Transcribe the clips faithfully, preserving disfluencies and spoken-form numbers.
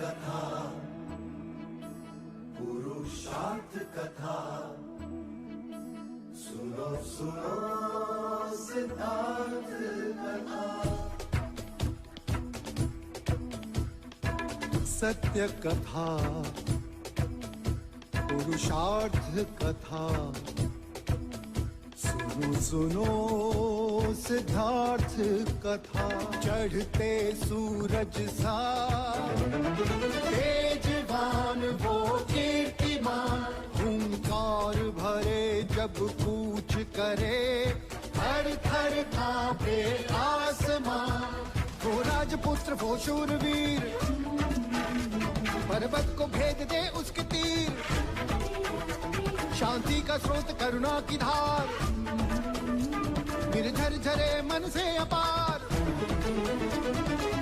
कथा, पुरुषार्थ कथा। सुनो, सुनो सिद्धार्थ कथा। सत्य कथा, पुरुषार्थ कथा। सुनो, सुनो सिद्धार्थ कथा। चढ़ते सूरज सा तेजवान वो कीर्तिमान, हुंकार भरे जब कूच करे, थर थर कांपे आसमां। वो राजपुत्र, वो शूरवीर, पर्वत को भेद दे उसके तीर। शांति का स्रोत, करुणा की धार, निर्झर झरे मन से अपार।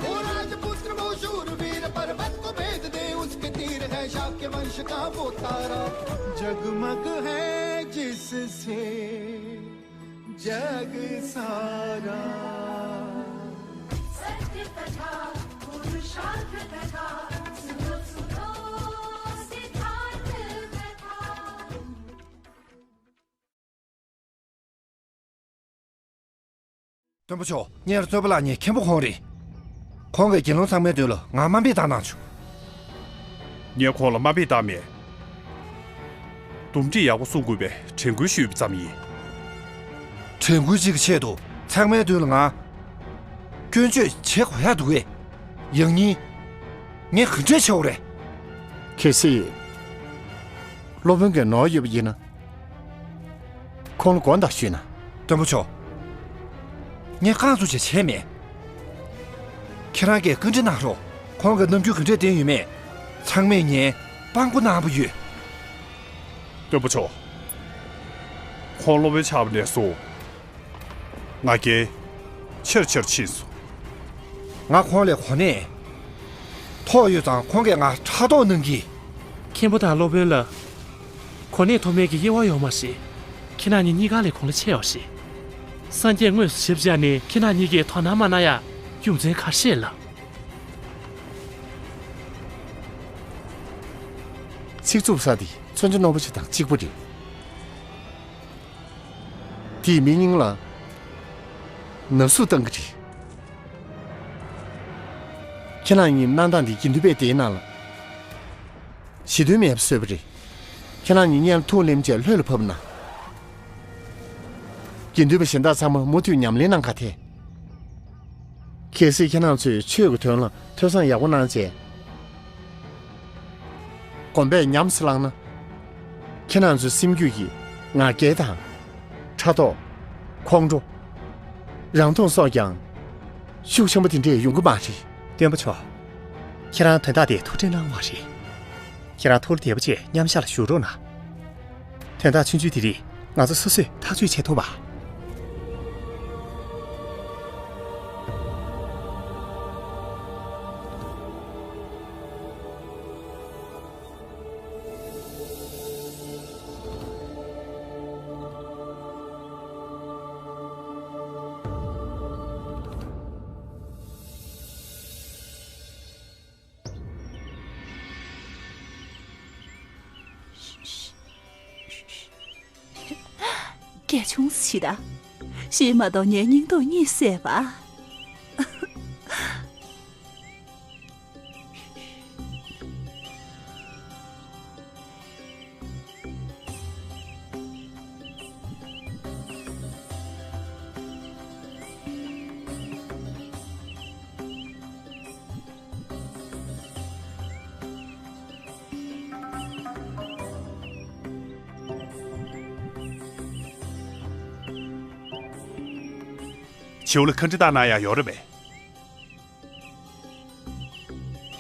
वो राजपुत्र, वो शूरवीर, पर्वत को भेद दे उसके तीर। है शाक्य वंश का वो तारा, जगमग है जिससे जग सारा। सत्य कथा, पुरुषार्थ कथा, सुनो, सुनो सिद्धार्थ कथा। སྟོན་པ་མཆོག། སྔོན་ལ་རྩོད་པ་ལངས་མཁན་མཁན་པོ་ཁོང་རེད། ཁོང་གིས་དགེ་སློང་ཚང་མའི་མདུན་ལ་ང་དམའ་འབེབས་བཏང་གནང་བྱུང་། ངས་ཁོང་ལ་དམའ་འབེབས་བཏང་མེད། འདུམ་འགྲིག་ཡག་པོ་གསུང་དགོས་པའི་དྲན་སྐུལ་ཞུས་པ་ཙམ་ཡིན། དྲན་སྐུལ་གཅིག་གི་ཆེད་དུ་ཚང་མའི་མདུན་ལ་ང་སྐྱོན་བརྗོད་བྱེད་དགོས་ཡག་འདུག་གས། ཡང་སྙིང་ངས་ག་འདྲས་བྱེད་དགོས་རེད། གལ་སྲིད་སློབ་དཔོན་གྱི་ནོར་ཡོད་པ་ཡིན་ན། ཁོང་ལ་དགོངས་དག་ཞུས་ན། སྟོན་པ་མཆོག། ངས་རྐང་བཙུགས་བྱས་བྱས་མེད། ཁྱེད་རང་གིས་བཀའ་འདྲི་གནང་རོགས། ཁོང་གི་རྣམ་འགྱུར་ག་འདྲས་བསྟན་ཡོད་མེད། ཚང་མས་ངའི་དཔང་པོ་གནང་པ་ཡོད། སྟོན་པ་མཆོག། ཁོང་སློབ་དཔོན་ཆགས་པ་ནས་བཟུང་། ང་རྒྱལ་ཆེར་ཆེར་ཕྱིན་སོང་། ང་ཁོང་ལས་གོ་གནས་ཐོབ་ཡོད་ཙང་ཁོང་གིས་ང་ཕྲག་དོག་གནང་གི། མཁན་པོ་དང་སློབ་དཔོན་ལ་གོ་གནས་ཐོབ་མིན་གྱི་དབྱེ་བ་ཡོད་མ་རེད། ཁྱེད་རང་གཉིས་གཉིས་ཀ་ལས་གོང་ལ་ཆེ་བ་རེད། སངས་རྒྱས་དངོས་སུ་ཞབས་བཅགས་ནས་ཁྱེད་རང་གཉིས་ཀྱིས་དོ་སྣང་མ་གནང་ཡ་རྒྱུ་མཚན་ག་རེ་རེད་ལགས། ཚིག་རྩུབ་ས་དེ་མཚོན་ཆ་རྣོ་པོ་ཆེ་དང་གཅིག་པ་རེད། དེས་མི་སྙིང་ལ་ན་ཟུག་བཏང་གི་རེད། ཁྱེད་རང་གཉིས་གནང་སྟངས་འདི་དགེ་འདུན་པས་དེའི་ནང་ལ་ཞི་དུལ་མེད་པ་བཟོས་པ་རེད། ཁྱེད་རང་གཉིས་སྔོན་ལ་ཐུགས་ལེན་བྱས་ལྷོད་ལ་བབས་ན། དགེ་འདུན་པ་གཞན་དག་ཚང་མ་མུ་མཐུད་ཉམས་ལེན་གནང་ག་ཐད། གལ་སྲིད་ཁྱེད་རང་ཚོས་ཆོས་ཀྱི་དོན་ལ་ཐོས་བསམ་ཡག་པོ་གནང་བྱས། གོམས་པས་ཉམས་སུ་བླངས་ན། ཁྱེད་རང་ཚོའི་སེམས་རྒྱུད་ཀྱི་ང་རྒྱལ་དང་། ཕྲག་དོག་ཁོང་ཁྲོ། རང་མཐོང་སོགས་ཀྱང་ཤུགས་ཆེན་པོ་དེ་འདྲས་ཡོང་གི་མ་རེད། སྟོན་པ་མཆོག། ཁྱེད་རང་དོན་དག་དེ་ཐུགས་ཁྲལ་གནང་བ་རེད། ཁྱེད་རང་ཐུགས་ལ་བདེ་པོ་བྱས་མཉམ་ཞག་ལ་བཞུགས་རོགས་གནང་། དོན་དག་ཆུང་ཆུང་དེ་རིགས་ང་ཚོ་སོ་སོས་ཐག་གཅོད་བྱེད་ཐུབ་པ། སྐད་ཆུང་ཞིག་གདའ། ཞེས་མ་གཏོགས་ངའི་སྙིང་སྟོབས་གཉིད་སད་པ། བྱིའུ་ལ་ཁ་འདྲི་བཏང་གནང་ཡག་ཡོད་རེད་པས།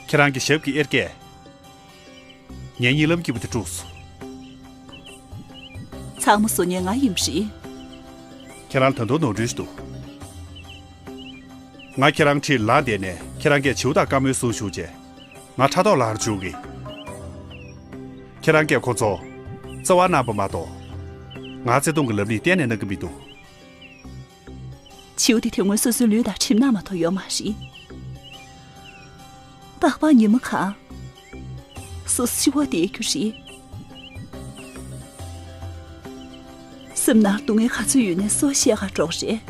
ཁྱེད་རང་གི་ཞབས་ཀྱི་གཡེར་ཀས་ངའི་གཉིད་ལམ་སྐྱིད་པོ་དེ་དཀྲུགས་སོང་། ཚང་མ་བཟོ་མཁན་ང་ཡིན་པ་རེད། ཁྱེད་རང་ད་དུང་ནོར་འཁྲུལ་ཞིག་འདུག། ང་ཁྱེད་རང་འཁྲིས་ལངས་བསྡད་ནས་ཁྱེད་རང་གིས་བྱིའུ་དང་བཀའ་མོལ་གསུངས་བཞུགས་རྗེས། ང་ཕྲག་དོག་ལངས་བཅུག་གི། ཁྱེད་རང་གིས་ཁོ་ཚོ་བརྩེ་བ་གནང་པ་མ་གཏོགས། ང་བརྩེ་དུང་གི་ལམ་སྣེ་གཏན་ནས་གནང་གི་མི་འདུག། བྱིའུ་དེ་དེ་སྔོན་སོ་སོའི་ལུས་དང་གྲིབ་ནག་མ་གཏོགས་ཡོད་མ་རེད། པགས་པ་ཉི་མ་གང་། སོ་སོ་འཆི་བ་བསྡད་རྒྱུ་རེད། སེམས་ནང་སྡུག་བསྔལ་ག་ཚོད་ཡོད་ནའི་སོ་བཤད་ག་འགྲོ་གི་རེད།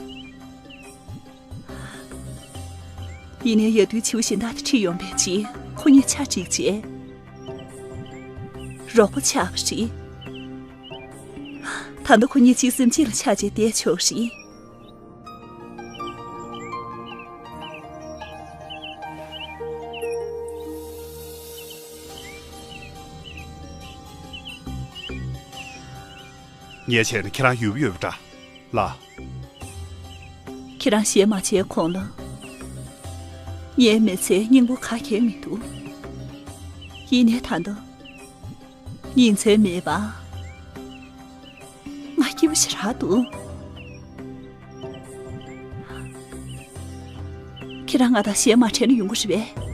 ཡིན་ནའི་ཡ་དུས་བྱིའུ་གཞན་དག་དེ་ཁྲིད་ཡོང་བའི་རྗེས་ཁོ་གཉིས་ཆ་འགྲིག་རྗེས། རོགས་པ་ཆགས་པ་རེད། ད་ལྟ་ཁོ་གཉིས་གཅིག་སེམས་གཅིག་ལ་ཆགས་བྱས་བསྡད་ཆོག་རེད། ངས་བྱས་ན་ཁྱེད་རང་ཡོད་པ་ཡོད་པ་འདྲ་ལ། ཁྱེད་རང་ཞེད་མ་བྱས་གོང་ལ། ངའི་མི་ཚེ་སྙིང་པོ་ག་གེ་མི་འདུག་ཡིན་ནའི་ད་ལྟ། ཉིན་མཚན་མེད་པ། ང་སྐྱིད་པོ་ཞེ་དྲག་འདུག་ཁྱེད་རང་ང་དང་ཞལ་མ་བྲལ་ན་ཡོང་གི་རེད་པས།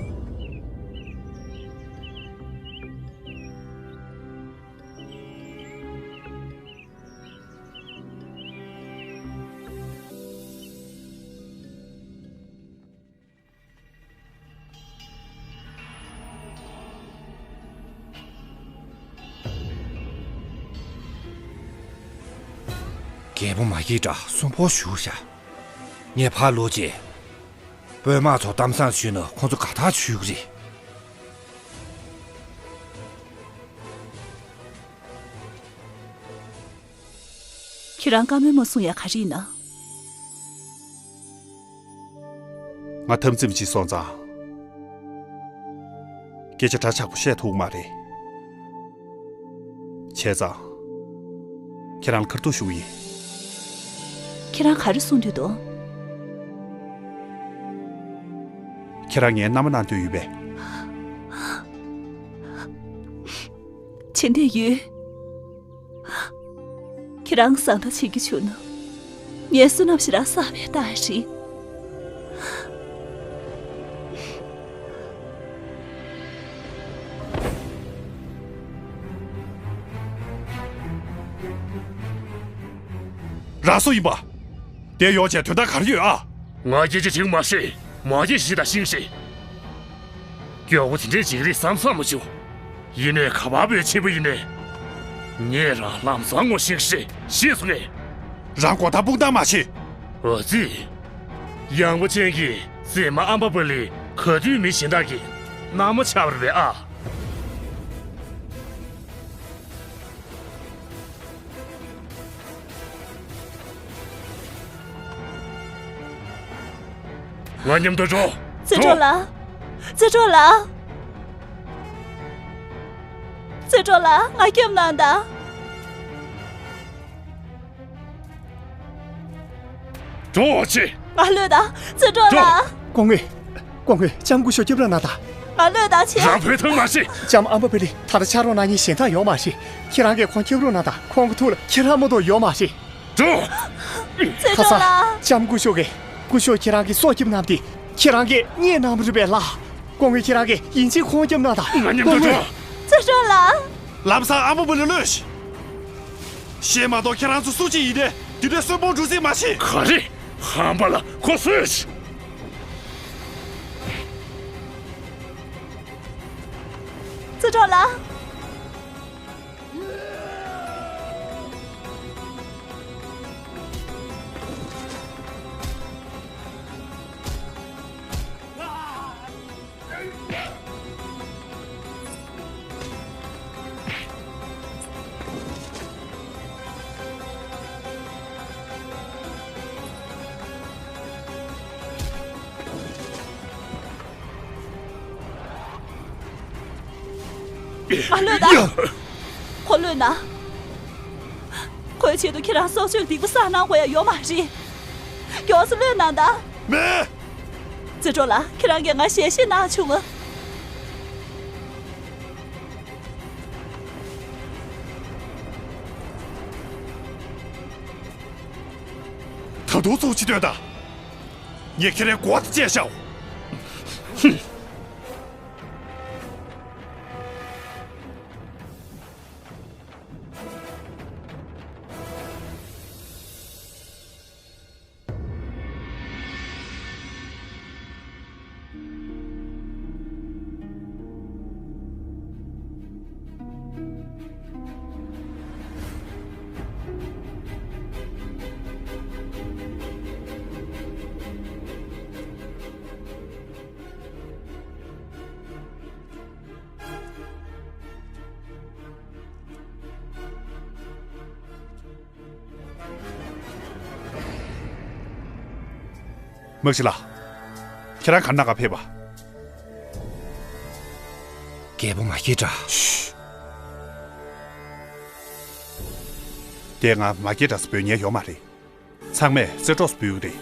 རྒད་པོ་མ་སྐྱིད་དྲག་གསོན་པོ་བཞུགས་ཤག་ངས་ཕར་ལོག་རྗེས། དཔོན་དམག་ཚོ་གཏམ་བཟང་ཞུས་ན་ཁོང་ཚོ་དགའ་ཐག་ཆོད་ཀྱི་རེད། ཁྱེད་རང་བཀའ་མོལ་མ་གསུང་ཡ་ག་རེ་ཡིན་ན། ང་འཐབ་འཛིང་བྱས་སོང་ཙང་། སྐད་ཆ་འདྲ་ཆགས་པོ་བཤད་ཐུབ་མ་རེད། བྱས་ཙང་། ཁྱེད་རང་ལ་ཁ་རྡུང་ཞུ་གི་ཡིན། ཁྱེད་རང་ག་རེ་གསུང་འདོད་འདུག་ཁྱེད་རང་ངའི་མནའ་མ་གནང་འདོད་ཡོད་པས། བྱེད་འདོད་ཡོད། ཁྱེད་རང་བཟང་ཐག་བྱེད་རྒྱུ་བྱུང་ན། ངའི་བསོད་ནམས་ཞེ་དྲག་བསགས་པའི་རྟགས་རེད། རང་སུ་ཡིན་པ། དེ་ཡོང་བྱས་དོན་དག་ག་རེ་ཡོད་ཨ། ང་སྐད་ཆ་དྲིས་མ་ཤེས། མ་སྐད་ཆ་ཞིག་ད་ཤིང་ཤེས། མགྱོགས་པོ་དེ་འདྲས་བྱེད་ཀྱི་རེད་བསམ་བསམ་མ་བྱུང་། ཡིན་ནའི་ག་པར་བོད་ཆེན་པོ་ཡིན་ནའི། ངས་རང་ལམ་སང་ངོ་ཤེས་ཤེས་ཤེས་སོང་ངས། རང་གོ་ཐག་སྤུག་ཐག་མ་བྱེད། འོ་ཙི། ཡང་པོ་ཅན་གྱི་མཛེས་མ་ཨམ་པ་པ་ལི་ག་དུས་མི་གཞན་དག་གི་མནའ་མ་ཆགས་པ་རེད་པས་ཨ། ང་མཉམ་དུ་འགྲོ། རྩེ་གྲོགས་ལགས། རྩེ་གྲོགས་ལགས། རྩེ་གྲོགས་ལགས་ང་སྐྱོབ་གནང་དང་། འགྲོ་ཆེ། ང་ལོས་དང་རྩེ་གྲོགས་ལགས། སྐུ་ངོ། སྐུ་ངོ་ལྕམ་སྐུ་ཞབས་སྐྱོབ་རོགས་གནང་དང་། ང་ལོས་དང་ཆེ། རང་བོད་ཐང་མ་ཤེས། ལྕམ་ཨམ་པ་པེ་ལི་ད་ལྟ་ཕྱག་རོགས་གནང་མཁན་གཞན་དག་ཡོད་མ་རེད། ཁྱེད་རང་གིས་ཁོང་སྐྱོབ་རོགས་གནང་དང་། ཁོང་གི་ཐུགས་ལ་ཁྱེད་རང་མ་གཏོགས་ཡོད་མ་རེད། འགྲོ། རྩེ་གྲོགས་ལགས། ལྕམ་སྐུ་ཞབས་ཀྱིས་སྐུ་ཞབས་ཁྱེད་རང་གི་སྲོག་སྐྱོབ་གནང་སྟེ་ཁྱེད་རང་གི་གཉེན་གནང་བ་རེད་པས་ལགས། སྐུ་ངོ་ཁྱེད་རང་གིས་ཡིན་གཅིག་ཁོང་སྐྱོབ་གནང་དང་། ང་མཉམ་དུ་འགྲོ། རྩེ་གྲོགས་ལགས། ལམ་སང་ཨམ་པ་པེ་ལི་ལོས། ཤེས་མ་གཏོགས་ཁྱེད་རང་ཚོ་སུ་གཅིག་ཡིན་ནའི་དེ་འདྲའི་གསོན་པོ་འགྲོ་སྲིད་མ་ཤེས། ག་རེ། ཧམ་པ་ལ་ཁོ་སུས། རྩེ་གྲོགས་ལགས། ང་ལོས་དང་། ཁོ་ལོས་ན། ཁོའི་ཆེད་དུ་ཁྱེད་རང་སྲོག་གཅོད་སྡིག་པ་བསགས་གནང་དགོས་ཡ་ཡོད་མ་རེད། མགྱོགས་སེ་ལོས་གནང་དང་། མེད། རྩེ་གྲོགས་ལགས་ཁྱེད་རང་གིས་ང་ཞལ་བཞེས་གནང་བྱུང་ང་། ད་དུང་ཚོགས་ཅི་སྟོན་དང་། ངས་ཁྱེད་རའི་མགོ་དེ་བཅད་བཞག་དམག་སྤྱི་ལགས། ཁྱེད་རང་ག་ན་ག་ཕེབས་པ། རྒྱལ་པོ་མ་སྐྱེས་དགྲ། ཤུ། དེ་ང་མ་སྐྱེས་དགྲ་ཟེར་འབོད་མཁན་ཡོད་མ་རེད། ཚང་མས་རྩེ་གྲོགས་སུ་འབོད་ཀྱི་རེད།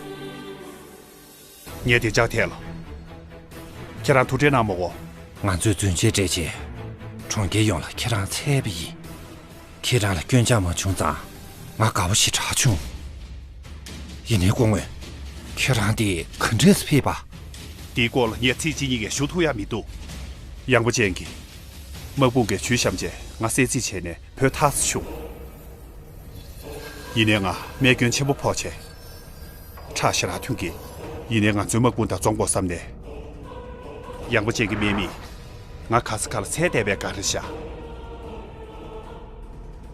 ངས་བདེ་འཇགས་ཐད་ལ། ཁྱེད་རང་ཐུགས་ཁྲལ་གནང་མ་དགོས། ང་ཚོས་རྫུན་ཆད་སྤྲད་རྗེས། གྲོང་ཁྱེར་ཡོངས་ལ་ཁྱེད་རང་འཚོལ་བ་ཡིན། ཁྱེད་རང་ལ་སྐྱོན་ཆ་མ་བྱུང་ཙང་། ང་དགའ་པོ་ཞེ་དྲག་བྱུང་། ཡིན་ནའི་སྐུ་ངོ། ཁྱེད་རང་དེ་ག་འདྲས་སེ་ཕེབས་པ། དེའི་སྐོར་ལ་ངས་ཚིག་གཅིག་གཉིས་ཀྱིས་ཞུ་ཐུབ་ཡ་མི་འདུག། ཡངས་པོ་ཅན་གྱིས། དམག་དཔུང་གིས་ཇུས་བཤམས་རྗེས་ང་གསོད་རྩིས་བྱས་ནས་བུད་ཐལ་ཙམ་བྱུང་། ཡིན་ནའི་ང་རྨས་སྐྱོན་ཆེན་པོ་ཕོག་བྱས། ཁྲག་ཞེ་དྲག་ཐོན་གྱི། ཡིན་ནའི་ང་ཚོའི་དམག་དཔུང་དང་འཛོམས་དགོས་བསམ་ནས། ཡངས་པོ་ཅན་གྱི་དམག་མིས་ང་ག་ས་ག་ལ་འཚོལ་བསྡད་པའི་བཀའ་རེ་བཞག།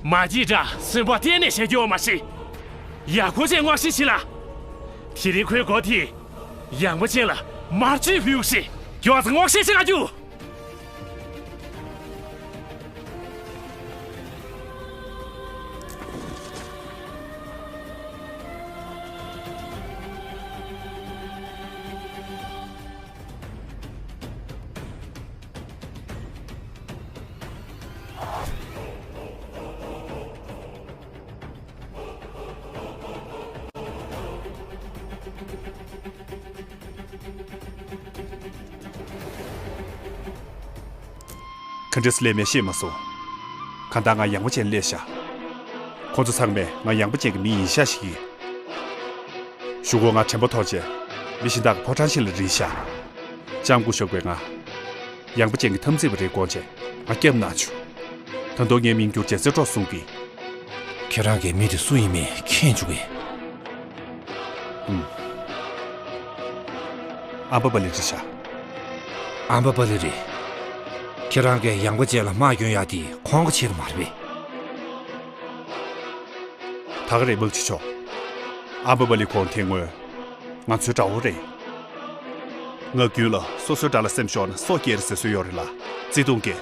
མ་སྐྱེས་དགྲ་སེམས་པ་གཏན་ནས་ཞན་རྒྱུ་ཡོད་མ་རེད། ཡངས་པོ་ཅན་དངོས་གཞི་ཞིག་ལ། དེ་རིང་ཁོའི་མགོ་དེས་ཡངས་པོ་ཅན་ལ་དམར་མཆོད་ཕུལ་ཞིག། མགྱོགས་ཙམ་དངོས་གཞི་ཞིག་ལ་རྒྱུགས། ག་འདྲས་སླེབས་མེད་ཤེས་མ་སོང་། གང་ལྟར་ང་ཡངས་པོ་ཅན་སླེབས་ཤག། ཁོ་ཚོ་ཚང་མས་ང་ཡངས་པོ་ཅན་གྱི་མི་ཡིན་ཤག་ཞིག་ཡིན། གཞུག་གུ་ང་དྲན་པ་ཐོར་བྱས། མི་གཞན་དག་གི་ཕོ་བྲང་ཕྱི་ལ་རིལ་ཤག། ལྕམ་སྐུ་ཞབས་ཀྱིས་ང་། ཡངས་པོ་ཅན་གྱི་འཐབ་འཛིང་པ་རེད་དགོངས་བྱས་ང་སྐྱབས་གནང་བྱུང་། ད་དུང་ངའི་མིང་བསྒྱུར་བྱས་རྩེ་གྲོགས་གསུང་གི། ཁྱེད་རང་གིས་མི་དེ་སུ་ཡིན་མིན་མཁྱེན་བཅུག་གི། ཨུམ། ཨམ་བ་པ་ལི་རེད་ཤག། ཨམ་བ་པ་ལི་རེད། ཁྱེད་རང་གིས་ཡངས་པོ་ཅན་ལ་དམག་སྐྱོན་ཡག་དེ་ཁོང་གི་ཆེད་དུ་མ་རེད་པས། ད་ག་རེད་དམག་སྤྱི་མཆོག། ཨམ་བ་པ་ལི་ཁོང་དེ་སྔོན། ང་ཚོའི་དགྲ་བོ་རེད། ངག་རྒྱུན་ལ་སོ་སོའི་དགྲ་ལ་སེམས་ཤོར་ན་སྲོག་སྐྱེལ་ཟེར་སྲོལ་ཡོད་རེད་ལ། བརྩེ་དུང་གིས།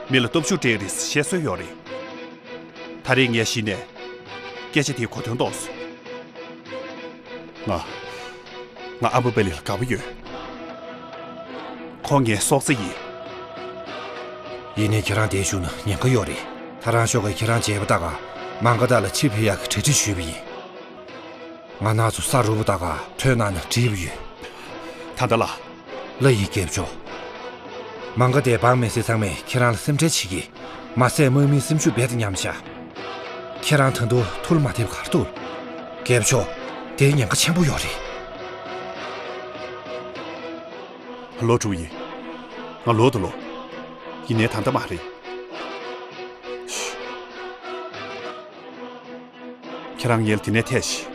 མི་ལ་སྟོབས་ཤུགས་སྤྲད་རེད་ཟེར་བཤད་སྲོལ་ཡོད་རེད། ད་རེས་ངས་གཞི་ནས། སྐད་ཆ་དེའི་གོ་དོན་རྟོགས་སོང་། ང་། ང་ཨམ་བ་པ་ལི་ལ་དགའ་པོ་ཡོད། ཁོང་ངའི་སྲོག་རྩ་ཡིན། ཡིན་ནའི་ཁྱེད་རང་འདིར་བཞུགས་ན་ཉེན་ཁ་ཡོད་རེད། ད་རང་ཤོག་གིས་ཁྱེད་རང་བྱས་པ་ལྟ་ག་མང་ག་དག་ལ་ཕྱིར་ཕེབས་ཡག་གི་གྲ་སྒྲིག་ཞུས་པ་ཡིན། ང་ནག་ཚོ་ས་རུབ་པ་ལྟ་ག་ཐོན་གནང་ན་འགྲིག་པ་ཡོད། ད་ལྟ་ལ། ལ་ཡིན་རྒྱལ་མཆོག། མང་ག་དེ་འབངས་མི་སེར་ཚང་མས་ཁྱེད་རང་ལ་སེམས་ཁྲལ་བྱེད་ཀྱི། མ་ཟད་དམག་མིའི་སེམས་ཤུགས་རྦད་དེ་ཉམས་ཤག། ཁྱེད་རང་ད་དུང་ཐུགས་ལ་མ་འདེབས་ག་རེ་འདུག། རྒྱལ་མཆོག། དེ་ཉེན་ཁ་ཆེན་པོ་ཡོད་རེད། ལོག་འགྲོ་ཡིན། ང་ལོག་ཏུ་ལོག། ཡིན་ནའི་ད་ལྟ་མ་རེད། ཁྱེད་རང་ངལ་དེ་ནས་ཐད་ཤིག།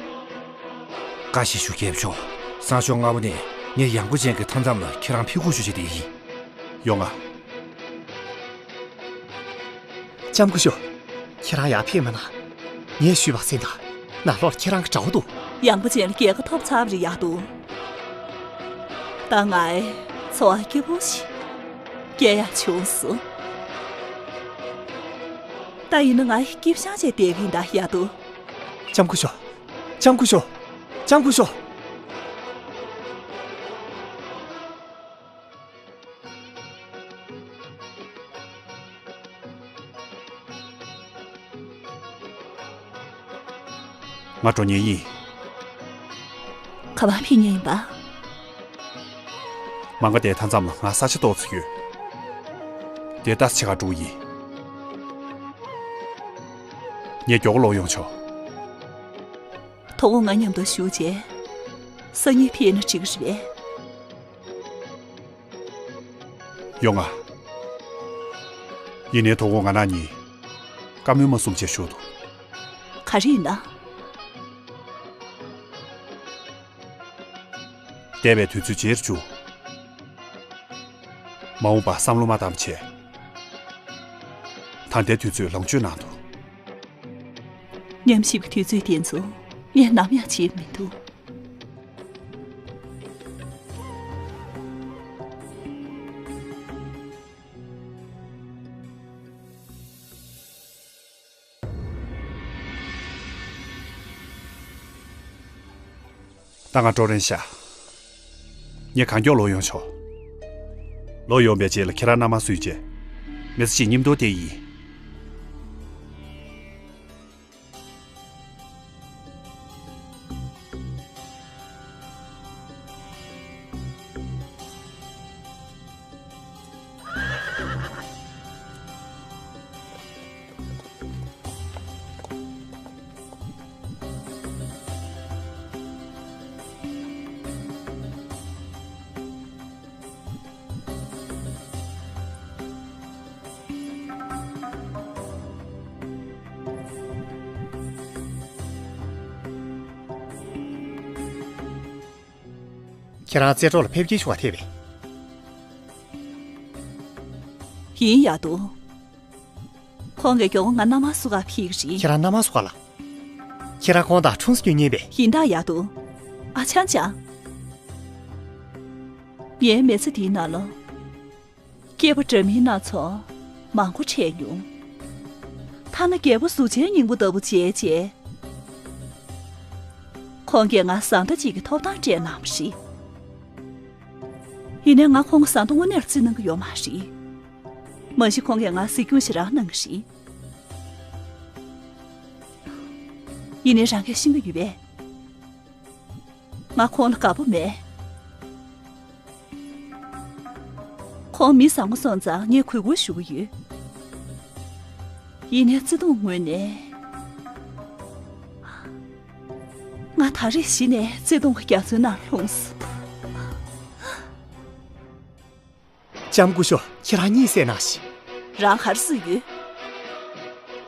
བཀའ་ཞིག་ཞུ་རྒྱལ་མཆོག། སང་ཞོགས་སྔ་པོ་ནས་ངས་ཡངས་པོ་ཅན་གྱི་མཐའ་མཚམས་ལ་ཁྱེད་རང་ཕེབས་སྒུག་ཞུ་བྱེད་དེ་ཡིན། ཡོང་ང་། ལྕམ་སྐུ་ཞབས། ཁྱེད་རང་ཡར་ཕེབས་མ་གནང་། ངས་ཞུས་པ་གསན་དང་། ནང་ལོགས་ལ་ཁྱེད་རང་གི་དགྲ་བོ་འདུག། ཡངས་པོ་ཅན་ལ་རྒྱལ་ཁ་ཐོབ་ཚར་བ་རེད་ཡག་འདུག། ད་ངའི་འཚོ་བ་སྐྱིད་པོ་ཞིག་སྐྱེལ་ཡག་བྱུང་སོང་། ད་ཡིན་ན་ངའི་སྐྱིད་ཤང་བྱས་བསྡད་ཀྱི་ཡིན་ད་ཡག་འདུག། ལྕམ་སྐུ་ཞབས། ལྕམ་སྐུ་ཞབས། ལྕམ་སྐུ་ཞབས། ང་འགྲོ་མཁན་ཡིན། ག་པར་ཕེབས་མཁན་ཡིན་པ། མང་ག་དེའི་མཐའ་མཚམས་ལ་ང་ས་ཆ་ཏོག་ཙམ་ཡོད། དེ་ལྟ་ཆེ་ཁ་འགྲོ་ཡིན། ངས་མགྱོགས་པོ་ལོག་ཡོང་ཆོག། དོ་དགོང་ང་མཉམ་དུ་བཞུགས་རྗེས། སང་ཉིན་ཕེབས་ན་འགྲིག་གི་རེད་པས། ཡོང་ང་། ཡིན་ནའི་དོ་དགོང་ང་རང་གཉིས། བཀའ་མོལ་མ་གསུང་བྱས་བཞུགས་དང་། ག་རེ་ཡིན་ན། འདས་པའི་དུས་ཚོད་བརྗེད་རུ་བཅུག། མ་འོངས་པར་བསམ་བློ་མ་བཏང་བ་བྱས། ད་ལྟའི་དུས་ཚོད་ལོངས་སྤྱོད་གནང་དང་། མཉམ་གཤིབ་ཀྱི་དུས་ཚོད་དེ་ཚོ་ངས་ནམ་ཡང་བརྗེད་མི་ཐུབ། ད་ང་འགྲོ་རན་ཤག་ངས་གང་མགྱོགས་ལོག་ཡོང་ཆོག་ལོག་ཡོང་པའི་རྗེས་ལ་ཁྱེད་རང་མནའ་མ་བསུས་རྗེས། མི་ཚེ་གཅིག་མཉམ་དུ་བསྡད་ཡིན། ཁྱེད་རང་རྩེ་གྲོགས་ལ་ཕེབས་སྐྱེལ་ཞུ་བ་ཐེ་བས། ཡིན་ཡ་དུ། ཁོང་གིས་མགྱོགས་པོ་ང་མནའ་མ་བསུ་ག་ཕེབས་ཀྱི་རེད། ཁྱེད་རང་མནའ་མ་བསུ་ག་ལ། ཁྱེད་རང་ཁོང་དང་ཁྲུང་སུ་སྐྱོད་ཉན་པས། ཡིན་ད་ཡ་དུ། ཨ་ཅང་ཅང་། ངའི་མི་ཚེ་འདིའི་ནང་ལ། སྐྱེས་པ་འདྲ་མིན་སྣ་ཚོགས་མང་པོ་འཕྲད་མྱོང་། ཐ་ན་རྒྱལ་པོ་གཟུགས་ཅན་སྙིང་པོ་ལྟ་བུ་མཇལ་རྗེས། ཁོང་གིས་ང་བཟའ་ཟླ་གཅིག་གི་ཐོབ་ཐང་སྤྲད་གནང་བ་རེད། ཡིན་ནའི་ང་ཁོང་གི་བཟའ་ཟླ་དངོས་གནས་བརྩི་གནང་གི་ཡོད་མ་རེད། མ་གཞི་ཁོང་གིས་ང་གཟིགས་སྐྱོང་ཞེ་དྲག་གནང་གི་རེད། ཡིན་ནའི་རང་གིས་ཤེས་ཀྱི་ཡོད་པས། ང་ཁོང་ལ་དགའ་པོ་མེད། ཁོང་མི་བཟང་པོ་སོང་ཙང་ངས་གུས་བཀུར་ཞུ་གི་ཡོད། ཡིན་ནའི་བརྩེ་དུང་ངོས་ནས། ང་ད་རེས་གཞི་ནས་བརྩེ་དུང་གི་རྒྱ་མཚོའི་ནང་ལྷུང་སོང་། ལྕམ་སྐུ་ཞབས། ཁྱེད་རང་གཉིད་སད་ན་ཞིག་རང་ག་རེ་བཟོས་ཡོད།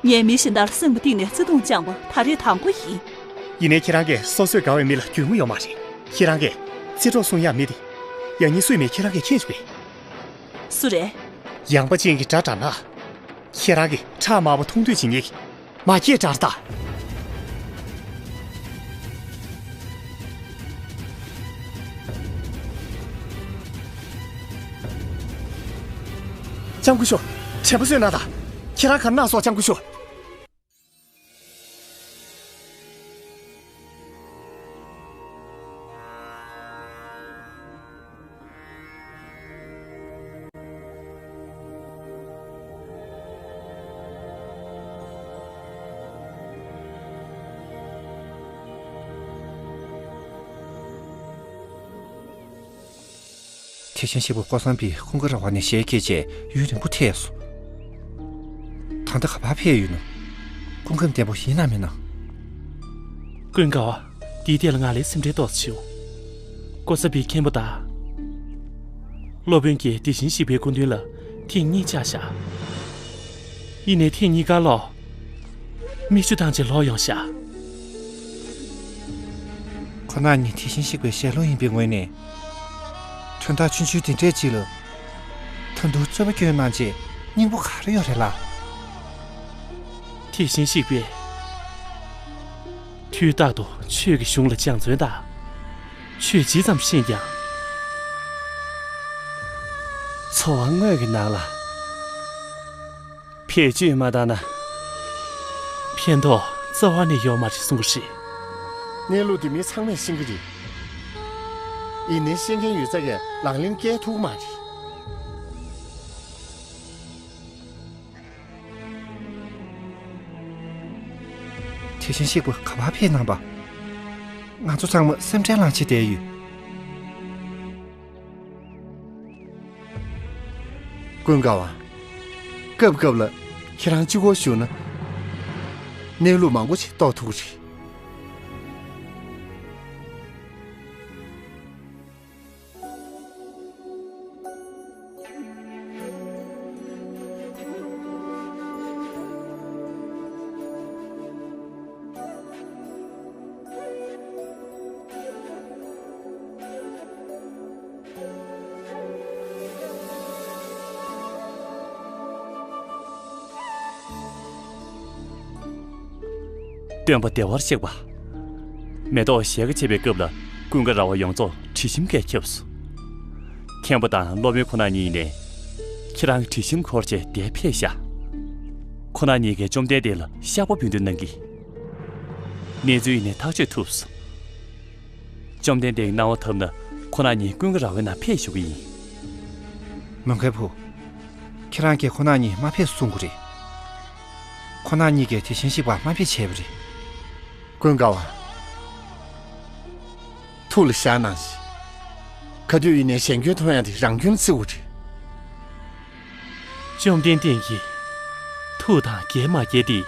ངས་མི་གཞན་དག་ལ་སེམས་པ་གཏིང་ནས་བརྩེ་དུང་བཅངས་པ་ད་རེས་དང་པོ་ཡིན། ཡིན་ནའི་ཁྱེད་རང་གིས་སོ་སོས་དགའ་བའི་མི་ལ་རྒྱུས་མངའ་ཡོད་མ་རེད། ཁྱེད་རང་གིས་རྩེ་གྲོགས་གསུང་ཡག་མི་དེ། ཡང་སྙིང་སུས་མེད་ཁྱེད་རང་གིས་མཁྱེན་བྱུང་བས། སུ་རེད། ཡངས་པ་ཅན་གྱི་དགྲ་དྲག་ན། ཁྱེད་རང་གིས་ཁྲག་དམར་པོ་འཐུང་འདོད་བྱེད་མཁན་གྱི་མ་སྐྱེས་དགྲ་རེད་ད། ལྕམ་སྐུ་ཞབས། དྲན་པ་གསོས་གནང་དང་། ཁྱེད་རང་ག་རེ་གནང་སོང་ལྕམ་སྐུ་ཞབས། ཐེག་ཆེན་གཤེགས་པ་ཀོ་སམ་བི་ཀུན་དགའ་ར་བ་ནས་ཞལ་གྱེས་རྗེས་ཡུན་རིང་པོ་ཐལ་སོང་། ད་ལྟ་ག་པར་ཕེབས་ཡོད་ན། སྐུ་ཁམས་བརྟན་པོ་ཡིན་ནམ་མིན་ནམ། ཀུན་དགའ་བ། འདིའི་ཐད་ལ་ང་ལ་སེམས་ཁྲལ་ཏོག་ཙམ་བྱེད་འོང་། ཀོ་སམ་བི་མཁན་པོ་དང་། སློབ་དཔོན་གྱིས་དེ་བཞིན་གཤེགས་པའི་སྐུ་མདུན་ལ་ཐེངས་གཉིས་བཅར་བཞག་ཡིན་ནའི་ཐེངས་གཉིས་ཀ་ལོག་མིག་ཆུ་བཏང་བྱས་ལོག་ཡོང་ཤག་ཁོ་རང་གཉིས་དེ་བཞིན་གཤེགས་པའི་ཞལ་སློབ་ཡིན་པའི་ངོས་ནས། དོན་དག་ཆུང་ཆུང་དེ་འདྲས་ཅིག་ལ། ད་དུང་རྩོད་པ་སྐྱོན་གནང་བྱས་སྙིང་པོ་ག་རེ་ཡོད་རེད་ལགས། དེ་བཞིན་གཤེགས་པས། དུས་རྟག་ཏུ་ཆོས་ཀྱི་གཞུང་ལ་སྦྱང་བརྩོན་དང་། ཆོས་ཇི་ཙམ་ཤེས་ཀྱང་། འཚོ་བ་དངོས་ཀྱི་ནང་ལ། བེད་སྤྱོད་མ་བཏང་ན། ཕན་ཐོགས་རྩ་བ་ནས་ཡོད་མ་རེད་གསུང་གི་རེད། གནས་ལུགས་འདི་མི་ཚང་མས་ཤེས་ཀྱི་རེད། ཡིན་ནའི་ཤེས་མཁན་ཡོད་ཚད་ཀྱིས་ལག་ལེན་བཀལ་ཐུབ་ཀྱི་མ་རེད། དེ་བཞིན་གཤེགས་པ་ག་པར་ཕེབས་གནང་པ། ང་ཚོ་ཚང་མ་སེམས་ཁྲལ་ལངས་བྱས་བསྡད་ཡོད། ཀུན་དགའ་བ། སྐབས་སྐབས་ལ་ཁྱེད་རང་གཅིག་པོ་བཞུགས་ན། གནས་ལུགས་མང་པོ་ཞིག་རྟོགས་ཐུབ་ཀྱི་རེད། སྟོན་པ་བདེ་བར་གཤེགས་པ། མེ་ཏོག་ཞལ་དཀར་བཅས་པའི་སྐབས་ལ་ཀུན་དགའ་ར་བ་ཡོངས་རྫོགས་དྲི་ཞིམ་གྱིས་ཁྱབ་སོང་། མཁན་པོ་དང་སློབ་དཔོན་ཁོ་ན་གཉིས་ནས་ཁྱེད་རང་གི་དྲི་ཞིམ་འཁོར་བྱས་འདིར་ཕེབས་ཤག་ཁོ་ན་གཉིས་ཀས་བཅོམ་ལྡན་འདས་ལ་བཤགས་པ་འབུལ་འདོད་གནང་གིས། གནས་ཚུལ་ཡིན་ནའི་ཐག་གཅོད་ཐུབ་སོང་། བཅོམ་ལྡན་འདས་ཀྱིས་གནང་བ་ཐོབ་ན་ཁོ་རང་གཉིས་ཀུན་དགའ་ར་བའི་ནང་ཕེབས་ཞུ་གི་ཡིན། མོན་གྷོའི་བུ། ཁྱེད་རང་གིས་ཁོ་རང་གཉིས་མ་ཕེབས་གསུང་གི་རེད། ཁོ་རང་གཉིས་ཀྱིས་དེ་བཞིན་གཤེགས་པ་མ་ཕེབས་བྱས་པ་རེད། ཀུན་དགའ་བ། ཐུགས་ལ་བཞག་གནང་ཞིག་ག་དུས་ཡིན་ནའི་གཞན་སྐྱོན་མཐོང་ཡག་དེ་རང་སྐྱོན་ལ་བརྩི་དགོས་རེད། བཅོམ་ལྡན་འདས་ཀྱིས་ཐུགས་དང་འགལ་མ་འགལ་དེ་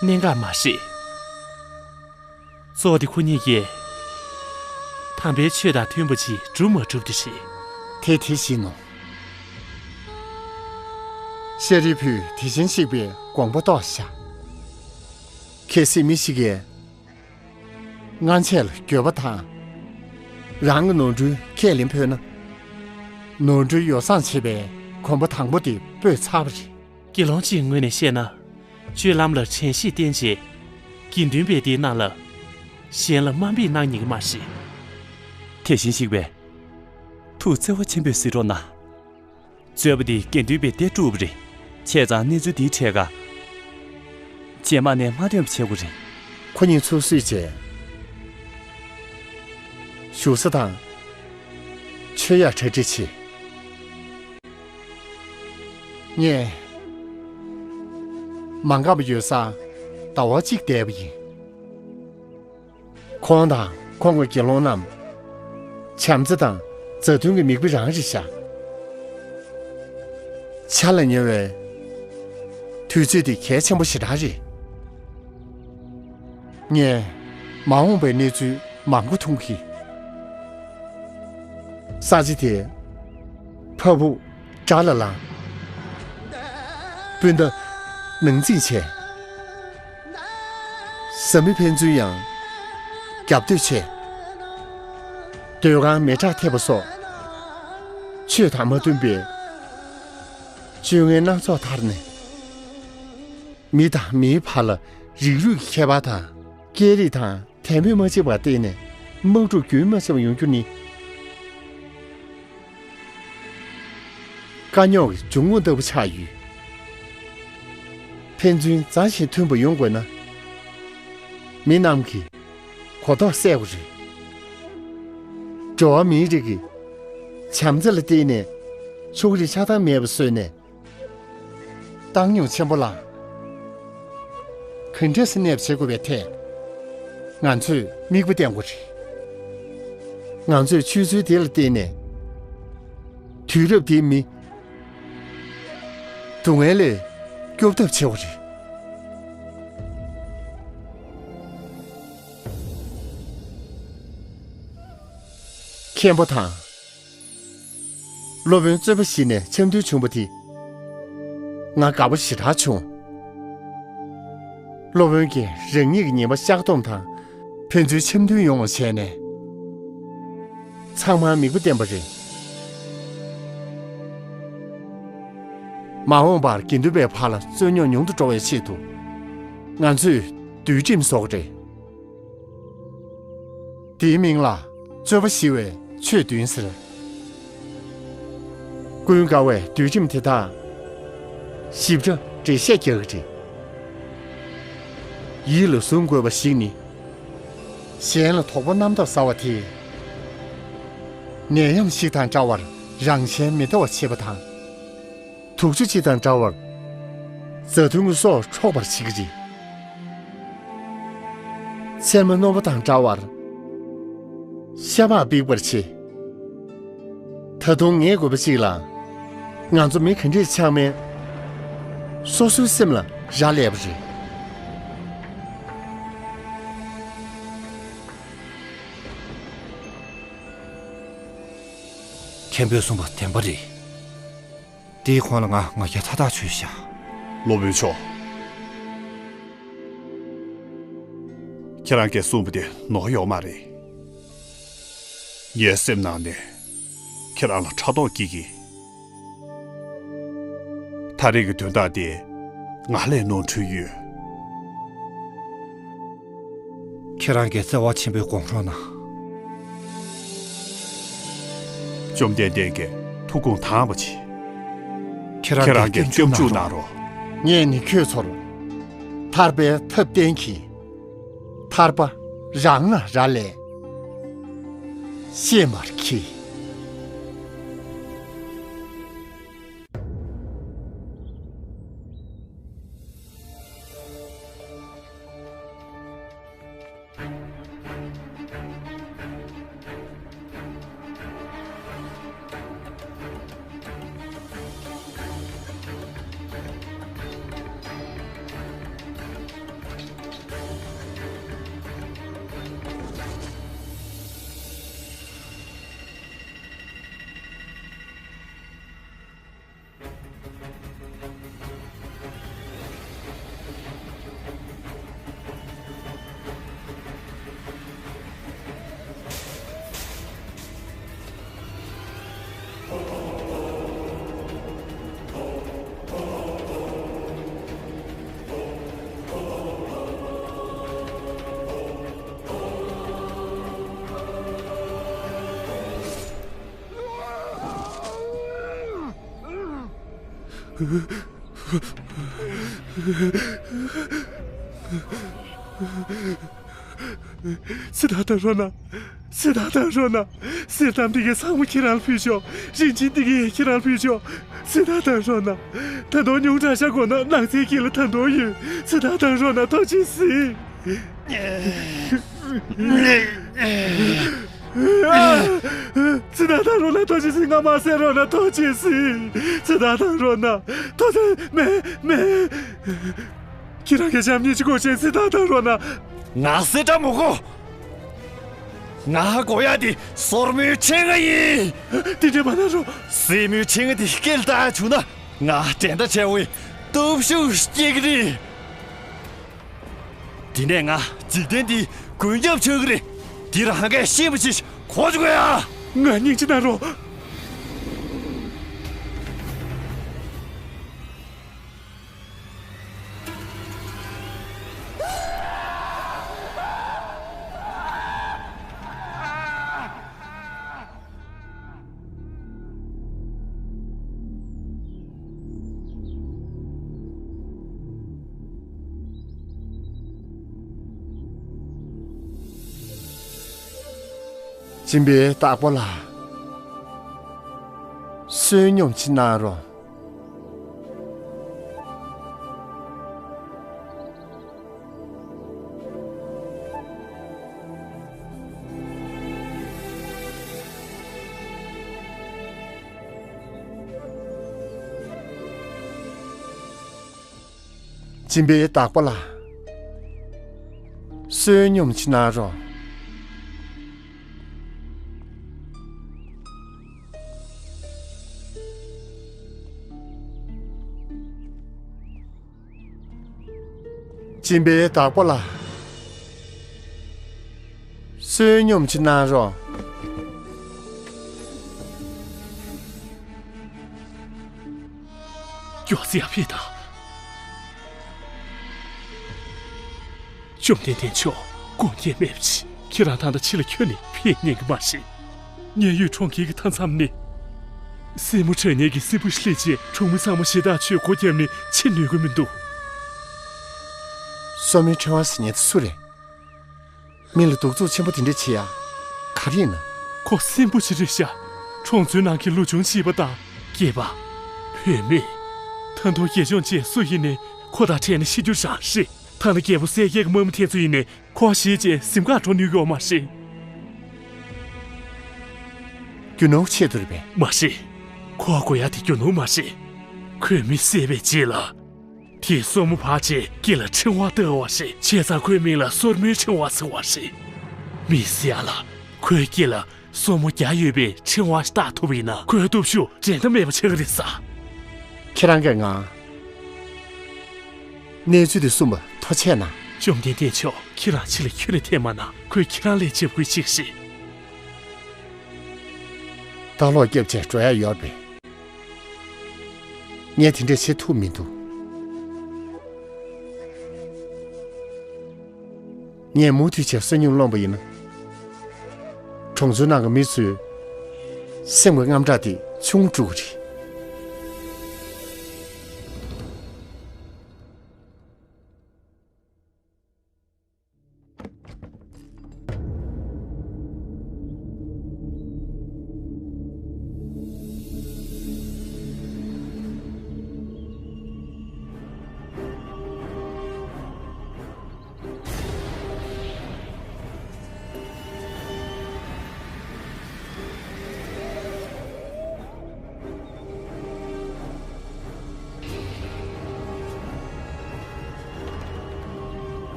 གནད་འགག་མ་རེད། གཙོ་བོ་དེ་ཁོ་གཉིས་ཀྱིས་དམ་པའི་ཆོས་དང་མཐུན་པ་ཅིག་བསྒྲུབས་མ་བསྒྲུབས་དེ་རེད། དེ་དེ་བཞིན་ནོ། ཤཱ་རིའི་བུས་དེ་བཞིན་གཤེགས་པའི་དགོངས་པ་རྟོགས་བཞག་གལ་སྲིད་མི་ཞིག་གིས་སྔ་རྗེས་ལ་འགྱོད་པ་དང་། རང་གི་ནོར་འཁྲུལ་ཁས་ལེན་ཕོད་ན། ནོར་འཁྲུལ་ཡོ་བསྲང་བྱེད་པའི་གོམ་པ་དང་པོ་དེ་སྤོས་ཚར་བ་རེད། དགེ་སློང་གཅིག་ངོས་ནས་བཤད་ན། སྤྱོད་ལམ་ལ་དྲན་ཤེས་བསྟེན་བྱས། དགེ་འདུན་པས་དེ་གནང་ལ། གཞན་ལ་དམའ་འབེབས་གནང་ཉན་གྱི་མ་རེད། དེ་བཞིན་གཤེགས་པས། ཐུགས་བརྩེ་བ་ཆེན་པོས་གཟིགས་རོགས་གནང་། རྩོད་པ་འདི་དགེ་འདུན་པས་འདེད་བཀྲུས་པ་རེད། བྱས་ཙང་གནས་ཚུལ་འདིའི་གྲས་ཀ་རྗེས་མ་ནས་མ་ཐོན་པ་བྱེད་དགོས་རེད། ཁོ་གཉིས་ཚུར་བསུས་བྱས། བཞུགས་ས་དང་། མཆོད་ཡར་གྲ་སྒྲིག་བྱེད། ངས་མ་འགགས་པ་ཡོད་སར་ཟླ་བ་གཅིག་བསྡད་པ་ཡིན། ཁོང་དང་ཁོང་གི་དགེ་སློང་རྣམས་བྱམས་བརྩེ་དང་མཛའ་མཐུན་གྱི་མིག་དཔེ་རང་རེད་ཤག་འཆར་ལ་ཉེ་བའི་དུས་ཚོད་འདི་གལ་ཆེན་པོ་ཞེ་དྲག་རེད། ངས་མ་འོངས་པའི་གནས་ཚུལ་མང་པོ་མཐོང་གི། ས་ཆ་དེ་ཕ་བུ་དགྲ་ལ་ལངས། སྤུན་ཟླ་ནང་འཛིང་བྱས། བཟའ་མི་ཕན་ཚུན་ཡང་རྒྱབ་གཏོད་བྱས། སྡོད་ཁང་མེ་སྲེག་ཐེབས་པ་སོགས་ཆོས་དང་མ་མཐུན་པའི་སྤྱོད་ངན་སྣ་ཚོགས་དར་ནས། མི་དང་མིའི་བར་ལ་རིགས་རུས་ཀྱི་ཁྱད་པར་དང་། སྐད་རིགས་དང་དད་མོས་མ་གཅིག་པར་བརྟེན་ནས་དམག་འཁྲུག་རྒྱུན་མ་ཆད་པར་ཡོང་རྒྱུ་ནི། དཀའ་རྙོག་གི་འབྱུང་ཁུངས་ལྟ་བུ་ཆགས་ཡོད། ཕན་ཚུན་མཛའ་ཞིང་མཐུན་པ་ཡོང་དགོས་ན། མི་རྣམས་ཀྱི་གོ་རྟོགས་གསལ་དགོས་རེད། འགྲོ་བ་མིའི་རིགས་ཀྱི་བྱམས་བརྩེ་ལ་བརྟེན་ནས་ཕྱོགས་རིས་ཆགས་སྡང་མེད་པ་བཟོས་ནས། བཏང་སྙོམས་ཆེན་པོ་ལ་ག་འདྲས་སེ་གནས་པ་བྱེད་དགོས་པའི་ཐད་ང་ཚོས་མིག་དཔེ་བསྟན་དགོས་རེད། ང་ཚོས་ཆོས་ཚུལ་དེ་ལ་བརྟེན་ནས་དུས་རབས་འདིའི་མི་སྡུག་བསྔལ་ལས་སྐྱོབ་ཐབས་བྱེད་དགོས་རེད། མཁན་པོ་དང་། སློབ་དཔོན་རྩོད་པ་གཞི་ནས་འཆམ་མཐུན་བྱུང་བ་དེ་ང་དགའ་པོ་ཞེ་དྲག་བྱུང་། སློབ་དཔོན་གྱིས་རང་ཉིད་ཀྱི་ཉེས་པ་བཤགས་སྡོམ་དང་ཕན་ཚུན་འཆམ་མཐུན་ཡོང་བ་བྱས་ནས་ཚང་མར་མིག་དཔེ་བསྟན་པ་རེད། མ་འོངས་པར་དགེ་འདུན་པའི་བར་ལ་རྩོད་རྙོག་ཉུང་དུ་འགྲོ་བའི་ཆེད་དུ་ང་ཚོས་འདུལ་ཁྲིམས་བཟོ་གི་རེད། དེའི་མིང་ལ་རྩོད་པ་ཞི་བའི་ཆོས་བདུན་ཟེར། ཀུན་དགའ་བས་འདུལ་ཁྲིམས་དེ་དག་ཞིབ་ཕྲ་འགྲེལ་བཤད་རྒྱག་གི་རེད། ཡིད་ལ་བཟུང་དགོས་པ་ཞིག་ནི། གཞན་ལ་དོགས་པ་རྣམ་རྟོག་ཟ་བ་དེས། ནད་ཡམས་ཤིག་དང་འདྲ་བར་རང་གཞན་མི་ལྟ་བ་བྱེད་པ་དང་། དུག་ཆུ་གཅིག་དང་འདྲ་བར་མཛའ་མཐུན་གྱི་སྲོག་འཕྲོག་པར་བྱེད་ཀྱི་རེད། ཚེར་མ་རྣོ་པོ་དང་འདྲ་བར་ཤ་མར་འབིགས་པར་བྱེད། ད་དུང་ངེས་དགོས་པ་གཅིག་ལ། ང་ཚོ་མི་ག་འདྲས་ཆགས་མིན་སོ་སོའི་སེམས་ལ་རག་ལས་པ་རེད། མཁན་པོས་གསུངས་པ་བདེན་པ་རེད། དེའི་གོང་ལ་ང་ང་རྒྱལ་མཐའ་དག་ཆོད་ཤག་སློབ་དཔོན་མཆོག་ཁྱེད་རང་གིས་གསུངས་པ་དེ་ནོར་ཡོད་མ་རེད། ངའི་སེམས་ནང་ནས་ཁྱེད་རང་ལ་ཕྲག་དོག་སྐྱེ་གི། ད་རེས་ཀྱི་དོན་དག་དེ་ང་ལས་ནོར་འཁྲུལ་ཡོད། ཁྱེད་རང་གིས་བརྩེ་བ་ཆེན་པོས་དགོངས་རོགས་གནང་། བཅོམ་ལྡན་འདས་ཀྱི་ཐུགས་དགོངས་དྭངས་པ་བྱེད། ཁྱེད་རང་གིས་སྐྱབས་འཇུག་གནང་རོགས། ངས་ནི་ཁྱོད་ཚོར་ཐར་པའི་ཐབས་བསྟན་གྱིས། ཐར་པ་རང་ལ་རག་ལས། གཤེད་མར་ཁྱི། སི་ཏཱ་ཐང་རོ་ན། སི་ཏཱ་ཐང་རོ་ན། གསེར་ཐམ་འདི་གའི་ཚང་མ་ཁྱེད་རང་ལ་ཕུལ་ཆོག་རིན་ཆེན་འདི་གའི་ཁྱེད་རང་ལ་ཕུལ་ཆོག་སི་ཏཱ་ཐང་རོ་ན། ད་དུང་ཉུང་དྲགས་ཤག་དགོས་ན་ནགས་ཚལ་དཀྱིལ་ལ་ད་དུང་ཡོད། སི་ཏཱ་ཐང་རོ་ན་ཐུགས་རྗེས་གཟིགས། ཚེ་ད་ཐང་རོ་ན་ཐུགས་རྗེས་གཟིགས། ང་མ་བསད་རོགས་གནང་། ཐུགས་རྗེས་གཟིགས། ཚེ་ད་ཐང་རོ་ན་ཐུགས་རྗེས། མེད། མེད། ཁྱེད་རང་གི་ཞབས་གཉིས་ཀྱི་སྒོ་ཅན་ཚེ་ད་ཐང་རོ་ན། ང་གསེར་སྦྲམ་མོ་གོ། ང་དགོས་ཡ་དེ་སོར་མོའི་ཕྲེང་བ་ཡིན། དེ་འདྲ་མ་གནང་རོགས། སེན་མོའི་ཕྲེང་བ་དེ་སྐེ་ལ་བཏགས་བྱུང་ན་ང་འགྲན་ཟླ་བྲལ་བའི་སྟོབས་ཤུགས་སྐྱེ་གི་རེད། དེ་ནས་ང་འཇིག་རྟེན་འདིའི་མགོན་སྐྱབས་ཆགས་ཀྱི་རེད། འདི་རང་གིས་ཤེས་པ་ཞིག་གོ་བཅུག་ཡ། ང་སྙིང་རྗེ་གནང་རོགས། སྦྱིན་པའི་བདག་པོ་ལགས། བསོད་སྙོམས་ཅིག་གནང་རོགས། སྦྱིན་པའི་བདག་པོ་ལགས། བསོད་སྙོམས་ཅིག་གནང་རོགས། སྦྱིན་པའི་བདག་པོ་ལགས། བསོད་སྙོམས་ཅིག་གནང་རོགས། མགྱོགས་ཙམ་ཕེབས་དང་། བཅོམ་ལྡན་འདས་མཆོག། དཀོན་མཆོག་མེད་པ་ཅིག་ཁྱེད་རང་ད་ལྟ་ཕྱི་ལ་ཁྱོན་ནས་ཕེབས་ཉན་གི་མ་རེད། མཉན་ཡོད་གྲོང་ཁྱེར་གྱི་མཐའ་མཚམས་ནས། སྲིན་མོ་ཁྲོས་ཉེས་ཀྱི་སྲིན་བུ་ཞིག་སླེབས་རྗེས་གྲོང་མི་ཚང་མ་ཞེ་དྲག་ཆོས་སྒོ་བརྒྱབ་ནས་ཕྱིར་ནུས་ཀྱི་མི་འདུག་སོར་མོའི་ཕྲེང་བ་ཟེར་མཁན་དེ་སུ་རེད། མི་ལ་གདུག་རྩུབ་ཆེན་པོ་དེ་འདྲ་བྱེད་ཡ། ག་རེ་ཡིན་ན། ཁོ་སྲིན་པོ་ཞིག་རེད་ཤག་གྲོང་ཚོའི་ནང་གི་ལོ་ཆུང་བྱིས་པ་དང་སྐྱེས་པ། བུད་མེད། ད་དུང་དགེ་སྦྱོང་བཅས་སུ་ཡིན་ནའི་ཁོ་དང་འཕྲད་ན་ཤི་རྒྱུ་རང་རེད། ཐ་ན་རྒྱལ་པོ་གསལ་རྒྱལ་གྱི་དམག་མི་དེ་ཚོ་ཡིན་ནའི་ཁོ་ཤི་རྗེས་གཟིམ་ཁར་འགྲོ་ནུས་ཡོད་མ་རེད། རྒྱུ་ནོར་ཆེད་དུ་རེད་པས། མ་རེད། ཁོ་དགོས་ཡ་དེ་རྒྱུ་ནོར་མ་རེད། ཁོས་མི་བསད་པའི་རྗེས་ལ། དེའི་སོར་མོ་བར་བཅད་སྐེ་ལ་ཕྲེང་བ་བཏགས་པ་རེད། བྱས་ཙང་ཁོའི་མིང་ལ་སོར་མོའི་ཕྲེང་བ་ཟེར་བ་རེད། མི་བསད་ཡ་ལ་ཁོའི་སྐེ་ལ་སོར་མོ་བརྒྱ་ཡོད་པའི་ཕྲེང་བ་ཞིག་བཏགས་ཐུབ་པ་ཡིན་ན་ཁོའི་སྟོབས་ཤུགས་འགྲན་ཟླ་མེད་པ་ཆགས་ཀྱི་རེད་ས། ཁྱེད་རང་གིས་ང་གནས་ཚུལ་དེ་གསུངས་པ་ཐུགས་རྗེ་གནང་། བཅོམ་ལྡན་འདས་མཆོག་ཁྱེད་རང་ཕྱི་ལ་ཁྱོན་ནས་ཐད་མ་གནང་། ཁོས་ཁྱེད་རང་ལས་འཇབ་རྒོལ་བྱེད་ཀྱི་རེད། ལྟ་ལོག་རྒྱབ་བྱས་འགྲོ་ཡ་ཡོད་པས། ངས་དེ་འདྲས་བྱེད་ཐུབ་མི་འདུག་ངས་མུ་མཐུད་བྱས་བསོད་སྙོམས་སློང་པ་ཡིན་ན། གྲོང་ཚོའི་ནང་གི་མི་ཚོའི་སེམས་ཀྱི་དངངས་སྐྲག་དེ་ཆུང་འགྲོ་གི་རེད།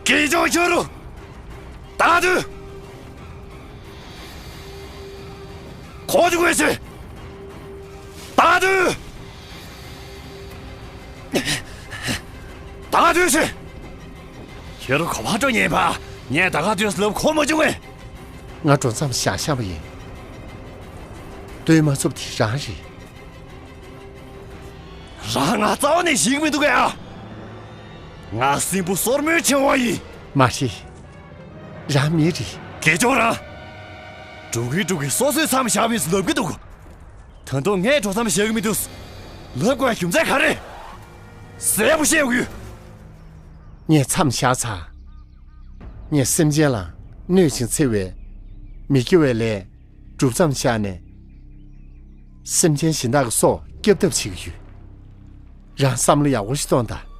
དགེ་སྦྱོང་ཁྱོད་རུ་ད་དུས་གོ་ཆུ་དགོས་ཆེ། ད་དུས་ད་དུས་ཆེ། ཁྱོད་རུ་གོ་བ་སྤྲོ་ཉེན་པ་ངས་ད་ག་དུས་ལབ་གོ་མ་བྱུང་ངས། ང་འགྲོ་མཚམས་བཞག་བཞག་པ་ཡིན། ལྟོས་མ་ཚུབ་དེ་རང་རེད། རང་ང་རྩ་བ་ནས་ཞིག་མི་འདུག་གས་ཨ། ང་སྲིན་པོ་སོར་མོའི་ཕྲེང་བ་ཡིན། མ་རེད། རང་མི་རེད། དགེ་སྦྱོང་རང་། འགྲོ་གི་འགྲོ་གི་སོ་སོའི་མཚམས་བཞག་མིན་ལབ་གི་འདུག་ད་དུང་ངས་འགྲོ་མཚམས་བཞག་གི་མི་འདུག་ལབ་དགོས་རྒྱུ་མཚན་ག་རེ། གསལ་པོ་བཤད་དགོས། ངས་མཚམས་བཞག་ཚར། ངས་སེམས་ཅན་ལ་གནོད་ཅིང་འཚེ་བའི་མི་དགེ་བའི་ལས་སྒྲུབ་མཚམས་བཞག་ནས། སེམས་ཅན་གཞན་དག་གི་སྲོག་སྐྱབས་ཐབས་བྱེད་ཀྱི་ཡོད། རང་བསམ་བློ་ཡག་པོ་ཞིག་གཏོང་དང་།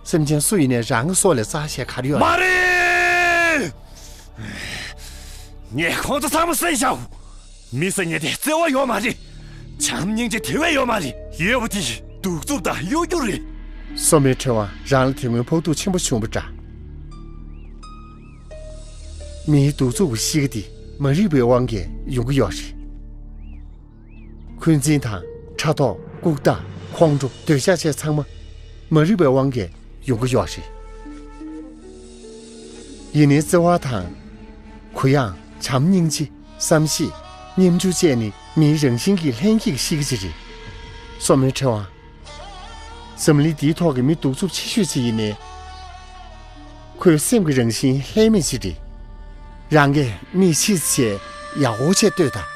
སེམས་ཅན་སུ་ཡིན་ནའི་རང་གི་སྲོག་ལས་རྩ་ཆེ་ག་རེ་ཡོད་མ་རེད། ངས་ཁོང་ཚོ་ཚང་མ་བསད་བཞག་མི་ཟེར་མཁན་དེ་བརྩེ་བ་ཡོད་མ་རེད། བྱམས་སྙིང་རྗེ་དེ་བས་ཡོད་མ་རེད། ཡོད་པ་དེ་གདུག་རྩུབ་དང་གཡོ་སྒྱུ་རེད། སོར་མོའི་ཕྲེང་བ་རང་ལ་དེ་སྔོན་ཕོག་ཐུག་ཆེན་པོ་བྱུང་བ་འདྲ། མིའི་གདུག་རྩུབ་ཀྱི་གཤིས་ཀ་འདི་མ་རིག་པའི་དབང་གིས་ཡོང་གི་ཡོད་རེད། འཁོན་འཛིན་དང་ཕྲག་དོག་ལྐུགས་རྟགས་ཁོང་ཁྲོ་འདོད་ཆགས་བཅས་ཚང་མ་མ་རིག་པའི་དབང་གིས་ཡོང་གི་ཡོད་རེད། ཡིན་ནའི་བརྩེ་བ་དང་། གུ་ཡངས། བྱམས་སྙིང་རྗེ། བསམ་ཤེས། སྙེམས་འཇུག་བཅས་ནི་མིའི་རང་བཞིན་གྱི་ལྷན་སྐྱེས་ཀྱི་གཤིས་ཀ་ཅིག་རེད། སོར་མོའི་ཕྲེང་བ། འཛམ་གླིང་འདིའི་ཐོག་གི་མི་གདུག་རྩུབ་ཆེ་ཤོས་ཅིག་ཡིན་ནའི། ཁོའི་སེམས་ཀྱི་རང་བཞིན་ལྷད་མེད་ཅིག་རེད། རང་གིས་མིག་ཕྱེས་བྱས་ཡག་པོ་བྱས་ལྟོས་དང་།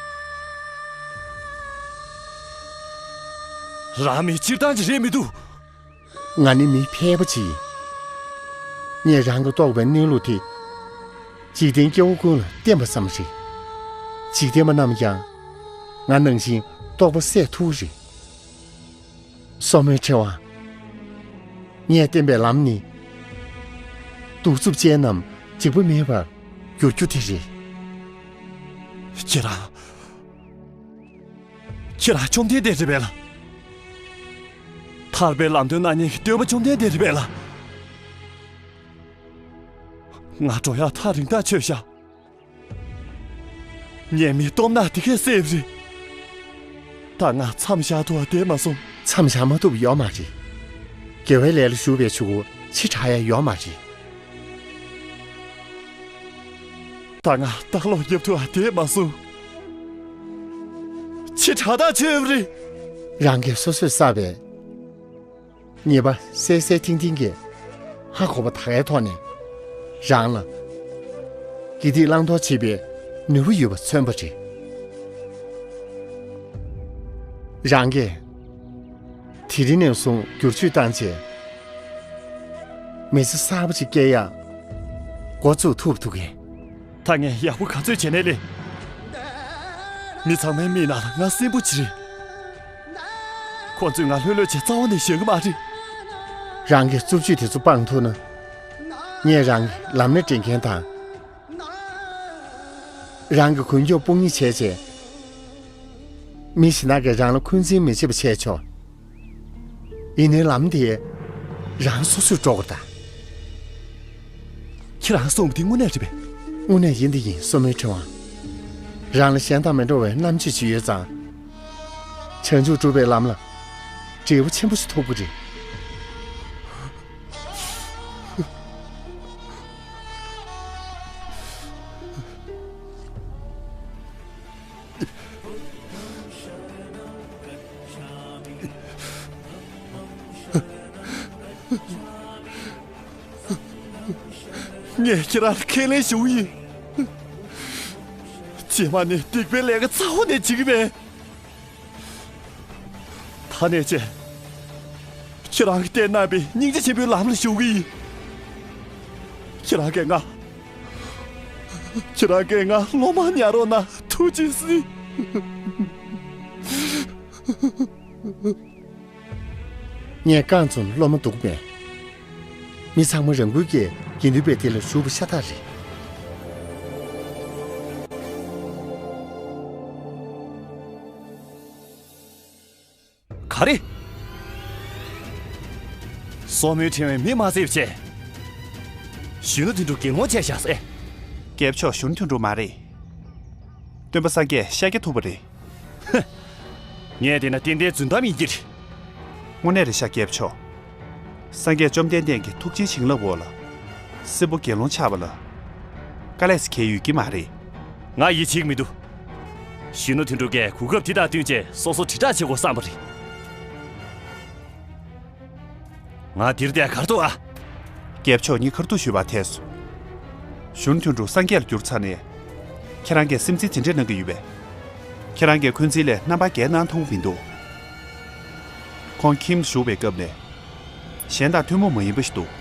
རང་མི་སྤྱིར་བཏང་ཅིག་རེད་མི་འདུག་ང་ནི་མི་ཕལ་པ་ཅིག་ཡིན། ངས་རང་གི་རྟོགས་པའི་གནས་ལུགས་དེ། འཇིག་རྟེན་སྐྱེ་བོ་ཀུན་ལ་བསྟན་པ་ཙམ་རེད། འཇིག་རྟེན་པ་རྣམས་ཀྱང་ང་ནང་བཞིན་རྟོགས་པ་སད་ཐུབ་རེད། སོར་མོའི་ཕྲེང་བ། ངས་བསྟན་པའི་ལམ་ནི། གདུག་རྩུབ་ཅན་རྣམས་འཇིགས་པ་མེད་པར་འགྱུར་རྒྱུ་དེ་རེད། ཁྱེད་རང་། ཁྱེད་རང་བཅོམ་ལྡན་འདས་རེད་པས་ལ། ཐར་པའི་ལམ་སྟོན་གནང་མཁན་གྱི་སྟོན་པ་བཅོམ་ལྡན་འདས་རེད་པས་ལ། ང་འགྲོ་ཡག་ཐག་རིང་ཐག་ཆོད་ཤག་ངས་མི་སྟོབས་ནག་དེ་གས་བསད་པ་རེད། ད་ང་མཚམས་བཞག་ཐུབ་པ་བསྡད་མ་སོང་། མཚམས་བཞག་མ་ཐུབ་ཡོད་མ་རེད། དགེ་བའི་ལས་ལ་ཞུགས་པའི་ཆུ་བོ་ཕྱི་དྲག་ཡ་ཡོད་མ་རེད། ད་ང་ལྟ་ཀློག་རྒྱབ་ཐུབ་པ་བསྡད་མ་སོང་། ཕྱི་དྲག་ཐག་ཆོད་པ་རེད། རང་གིས་སོ་སོས་བསགས་པའི་ཉེས་པ་གསལ་གསལ་ཐིང་ཐིང་གིས་ཧ་གོ་བ་ད་གའི་ཐོག་ནས་རང་ལ་དགེ་སྡིག་བླང་དོར་བྱེད་པའི་ནུས་པ་ཡོད་པ་མཚོན་པ་རེད། རང་གིས་དེ་རིང་ནས་བཟུང་བསྒྱུར་བཅོས་བཏང་རྗེས་མི་ཚེ་གསར་པ་ཅིག་སྐྱེལ་ཡག་འགོ་བཙུགས་ཐུབ་འདུག་གས། ད་ངས་ཡག་པོ་ག་ཚོད་བྱས་ནའི་ལས། མི་ཚང་མའི་མིག་ནང་ལ་ང་སྲིན་པོ་ཅིག་རེད། ཁོ་ཚོས་ང་ལྷོད་ལྷོད་བྱས་རྩ་བ་ནས་བཞག་གི་མ་རེད། རང་གི་རྩུབ་སྤྱོད་དེ་ཚོ་སྤང་ཐུབ་ན། ངས་རང་གི་ལམ་སྣེ་འདྲེན་མཁན་དང་། རང་གི་གུན་སྐྱོབ་དཔུང་གཉེན་བྱས་རྗེས། མི་གཞན་དག་གིས་རང་ལ་འཁོན་འཛིན་མི་བྱེད་པ་བྱས་ཆོག་ཡིན་ནའི་ལམ་དེ་རང་སོ་སོས་འགྲོ་དགོས་ད། ཁྱེད་རང་གསུངས་པ་དེ་དངོས་གནས་རེད་པས། དངོས་གནས་ཡིན་དེ་ཡིན། སོར་མོའི་ཕྲེང་བ། རང་ལ་གཞན་དང་མི་འདྲ་བའི་རྣམ་དཔྱོད་ཅིག་ཡོད་ཙང་། བྱང་ཆུབ་སྒྲུབ་པའི་ལམ་ལ་འབྲས་བུ་ཆེན་པོ་ཞིག་ཐོབ་ཀྱི་རེད། ངས་ཁྱེད་རང་ལ་ཁས་ལེན་ཞུ་གི་ཡིན། རྗེས་མ་ནས་སྡིག་པའི་ལས་ཀ་ཚ་བོ་ནས་བྱེད་ཀྱི་མེད། ད་ནས་བྱས། ཁྱེད་རང་གིས་བསྟན་གནང་བའི་སྙིང་རྗེ་ཆེན་པོའི་ལམ་ལ་ཞུགས་ཀྱི་ཡིན། ཁྱེད་རང་གིས་ང་། ཁྱེད་རང་གིས་ང་སློབ་མ་ཉར་རོགས་གནང་། ཐུགས་རྗེ་གཟིགས། ངས་རྐང་བཙུགས་ན་སློབ་མ་འདུག་མེད། མི་ཚང་མ་རང་འགུལ་གྱིས་དགེ་འདུན་པའི་སྡེ་ལ་ཞུགས་པ་ཤ་སྟག་རེད། ག་རེ། སོར་མོའི་ཕྲེང་བས་མི་མ་བསད་པ་བྱས། གཞོན་ནུ་དོན་གྲུབ་དགེ་སློང་བྱས་བཞག་ཟེ། རྒྱལ་པོ་མཆོག། གཞོན་ནུ་དོན་གྲུབ་མ་རེད། སྟོན་པ་སངས་རྒྱས་ཤཱཀྱ་ཐུབ་པ་རེད། ཧ། ངས་བལྟས་ན་ཏན་ཏན་རྫུན་གཏམ་ཡིན་གྱི་རེད། དངོས་གནས་རེད་ཤག་རྒྱལ་པོ་མཆོག། སངས་རྒྱས་བཅོམ་ལྡན་འདས་ཀྱི་ཐུགས་རྗེའི་བྱིན་རླབས་འོག་ལ། སྲིན་པོ་དགེ་སློང་ཆགས་པ་ལ། དཀའ་ལས་སུ་འཁེལ་ཡོད་ཀྱི་མ་རེད། ང་ཡིད་ཆེས་ཀྱི་མི་འདུག། གཞོན་ནུ་དོན་གྲུབ་ཀྱིས་གོ་སྐབས་འདི་དང་བསྟུན་བྱས་སོ་སོ་དྲིལ་བསྒྲགས་བྱེད་དགོས་བསམ་པ་རེད། ང་འདིར་བསྡད་ག་རེ་འདུག་ཨ། རྒྱལ་པོ་མཆོག་ངས་ཁ་ཐུག་ཞུས་པ་ཐལ་སོང་། གཞོན་ནུ་དོན་གྲུབ་སངས་རྒྱས་ལ་གྱུར་ཚར་ནས། ཁྱེད་རང་གིས་སེམས་ཚེགས་དེ་འདྲ་གནང་གི་ཡོད་པས། ཁྱེད་རང་གིས་འཁོན་འཛིན་ལས་རྣམ་པར་རྒྱལ་གནང་ཐུབ་ཀྱི་མི་འདུག། ཁོང་ཁྱིམ་དུ་བཞུགས་པའི་སྐབས་ནས། གཞན་དང་ཐུན་མོང་མ་ཡིན་པ་ཞིག་འདུག།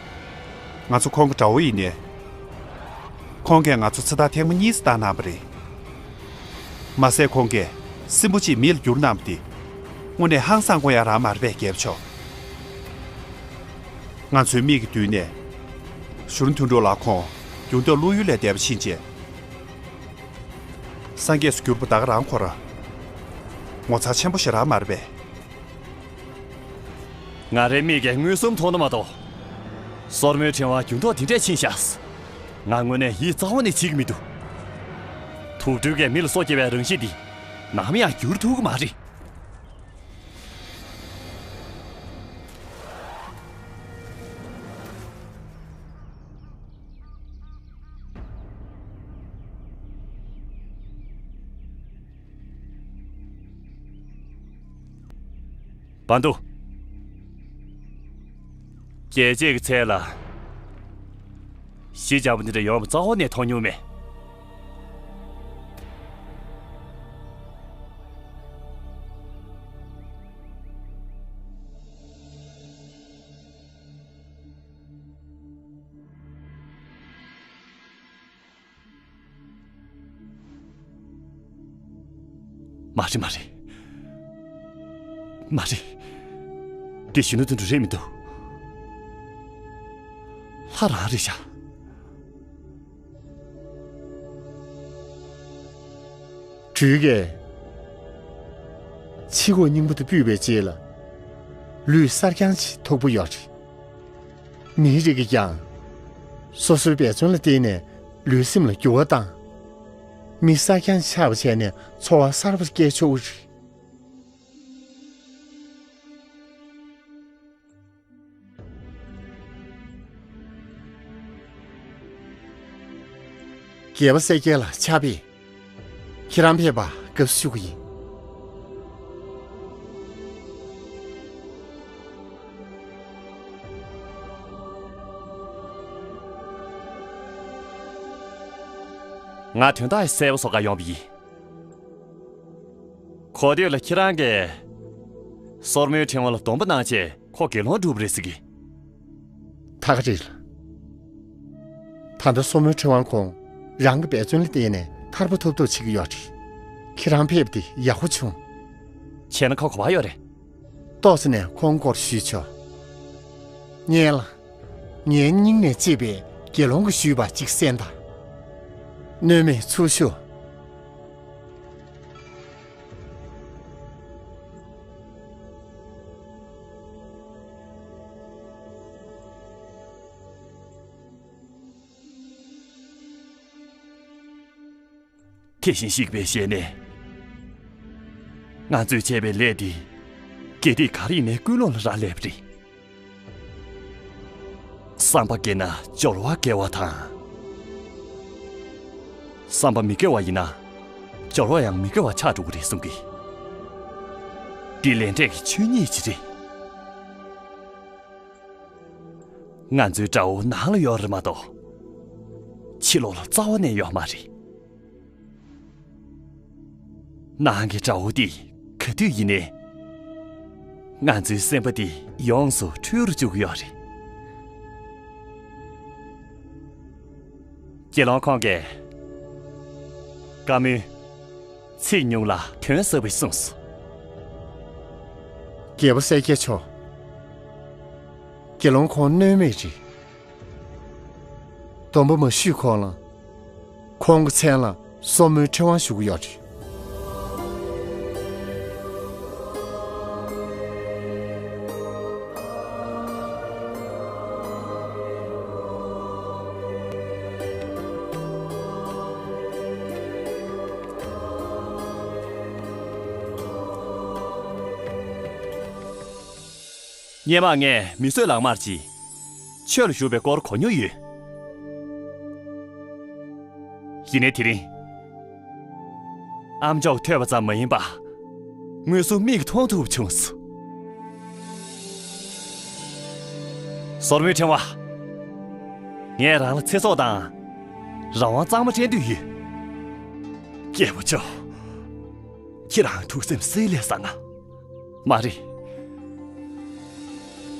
ང་ཚོ་ཁོང་གི་དགྲ་བོ་ཡིན་ནའི། ཁོང་གིས་ང་ཚོ་ཚེ་ཐར་ཐེངས་མ་གཉིས་སུ་བཏང་གནང་བ་རེད། མ་ཟད་ཁོང་གིས་སྲིན་པོ་གཅིག་མི་ལ་བསྒྱུར་གནང་བ་དེ། དངོས་གནས་ཧང་སང་དགོས་ཡ་རང་མ་རེད་པས་རྒྱལ་པོ་མཆོག། ང་ཚོའི་མིག་གི་མདུན་ནས། གཞོན་ནུ་དོན་གྲུབ་ལགས་ཁོང་འགྱུར་ལྡོག་བློ་ཡུལ་ལས་འདས་པ་ཕྱིན་རྗེས། སངས་རྒྱས་སུ་གྱུར་པ་ད་ག་རང་ཁོ་རང་། ངོ་མཚར་ཆེན་པོ་ཞིག་རང་མ་རེད་པས། ང་རའི་མིག་གིས་མངོན་སུམ་མཐོང་ན་མ་གཏོགས། སོར་མོའི་ཕྲེང་བ་འགྱུར་ལྡོག་འདི་འདྲས་ཕྱིན་ཤག། ང་དངོས་གནས་ཡིད་རྩ་བ་ནས་ཆེས་ཀྱི་མི་འདུག། དུག་སྦྲུལ་གྱིས་མི་ལ་སོ་སྐྱེ་བའི་རང་བཞིན་འདི། ནམ་ཡང་འགྱུར་ཐུབ་ཀྱི་མ་རེད། བན་དུ། རྒྱལ་གཅེས་ཀྱི་ཚལ་ལ། ཞི་འཇམ་པོ་འདི་འདྲ་ཡོང་བ་རྩ་བ་ནས་མཐོང་མྱོང་མེད། མ་རེད་མ་རེད། མ་རེད། འདི་གཞོན་ནུ་དོན་གྲུབ་རེད་མི་འདུག། ལྷ་རང་རེད་ཤག། སྦྲུལ་གྱིས་ཕྱི་ཁོག་རྙིང་པ་དེ་སྤུད་པའི་རྗེས་ལ། ལུས་གསར་རྐྱང་ཅིག་ཐོབ་པ་ཡོད་རེད། མིའི་རིགས་ཀྱིས་ཀྱང་། སོ་སོའི་འབད་བརྩོན་ལ་བརྟེན་ནས་ལུས་སེམས་ལ་འགྱུར་བ་བཏང་། མི་གསར་རྐྱང་ཆགས་པ་བྱས་ནས་འཚོ་བ་གསར་པ་སྐྱེལ་ཆོག་གི་རེད། རྒྱལ་པོ་གསལ་རྒྱལ་ལ་ཕྱག་དཔེ། ཁྱེད་རང་ཕེབས་པར་དགའ་བསུ་ཞུ་གི་ཡིན། ང་དོན་དག་གསལ་པོ་བཟོ་གར་ཡོང་བ་ཡིན། གོ་ཐོས་ལ་ཁྱེད་རང་གིས་སོར་མོའི་ཕྲེང་བ་ལ་སྡོམ་པ་གནང་རྗེས་ཁོ་དགེ་སློང་གྲུབ་པ་རེད་ཟེར་གི། ད་ག་རེད། ད་ལྟ་སོར་མོའི་ཕྲེང་བ་ཁོང་རང་གི་འབད་བརྩོན་ལ་བརྟེན་ནས་ཐར་པ་ཐོབ་ཐབས་བྱེད་ཀྱི་ཡོད་རེད། ཁྱེད་རང་ཕེབས་ཏེ་ཡག་པོ་བྱུང་། བྱས་ན་ཁོ་ག་པར་ཡོད་རེད། ཏོག་ཙམ་ནས་ཁོང་སྐོར་ཞུས་ཆོག། ངས་ལ། ངའི་སྙིང་ནས་གཅེས་པའི་དགེ་སློང་གིས་ཞུས་པ་གཅིག་གསན་དང་། གནོད་མེད་ཚུར་ཤོག། དེ་བཞིན་གཤེགས་པའི་ཞལ་ནས། ང་ཚོས་བྱས་པའི་ལས་འདི། དགེ་སྡིག་ག་རེ་ཡིན་ནའི་ཀུན་སློང་ལ་རག་ལས་པ་རེད། བསམ་པ་དགེ་ན་སྦྱོར་བ་དགེ་བ་དང་། བསམ་པ་མི་དགེ་བ་ཡིན་ན། སྦྱོར་བ་ཡང་མི་དགེ་བ་ཆགས་འགྲོ་གི་རེད་གསུང་གི། འདི་ལས་འབྲས་ཀྱི་ཆོས་ཉིད་ཅིག་རེད། ང་ཚོའི་དགྲ་བོ་ནང་ལ་ཡོད་རེད་མ་གཏོགས། ཕྱི་ལོགས་ལ་རྩ་བ་ནས་ཡོད་མ་རེད། ནང་གི་དགྲ་བོ་འདི་ག་དུས་ཡིན་ནའི། ང་ཚོའི་སེམས་པ་འདི་ཡོངས་སུ་འཁྲུལ་རུ་བཅུག་གི་ཡོད་རེད། དགེ་སློང་ཁོང་གིས། བཀའ་མོལ། ཚིག་ཉུང་ལ་དོན་ཟབ་པ་གསུངས་སོ། རྒྱལ་པོ་གསལ་རྒྱལ་མཆོག། དགེ་སློང་ཁོང་གནོད་མེད་རེད། སྡོམ་པ་མ་ཞུས་གོང་ལ། ཁོང་གི་མཚན་ལ་སོར་མོའི་ཕྲེང་བ་ཞུ་གི་ཡོད་རེད། སྔོན་མ་ངས་མི་གསོད་ལག་དམར་གྱིས་ཆོས་ལ་ཞུགས་པའི་སྐོར་གོ་མྱོང་ཡོད། ཡིན་ནའི་དེ་རིང་། ཨམ་ཅོག་ཐོས་པ་ཙམ་མ་ཡིན་པར། དངོས་སུ་མིག་མཐོང་ཐུབ་བྱུང་སོང་། སོར་མོའི་ཕྲེང་བ། ངས་རང་ལ་ཚེ་སྲོག་དང་། རང་དབང་གཙང་མ་སྤྲད་འདོད་ཡོད། སྐྱེས་བུ་མཆོག་ཁྱེད་རང་ཐུགས་སེམས་བསིལ་ལས་བཟང་ང་། མ་རེད།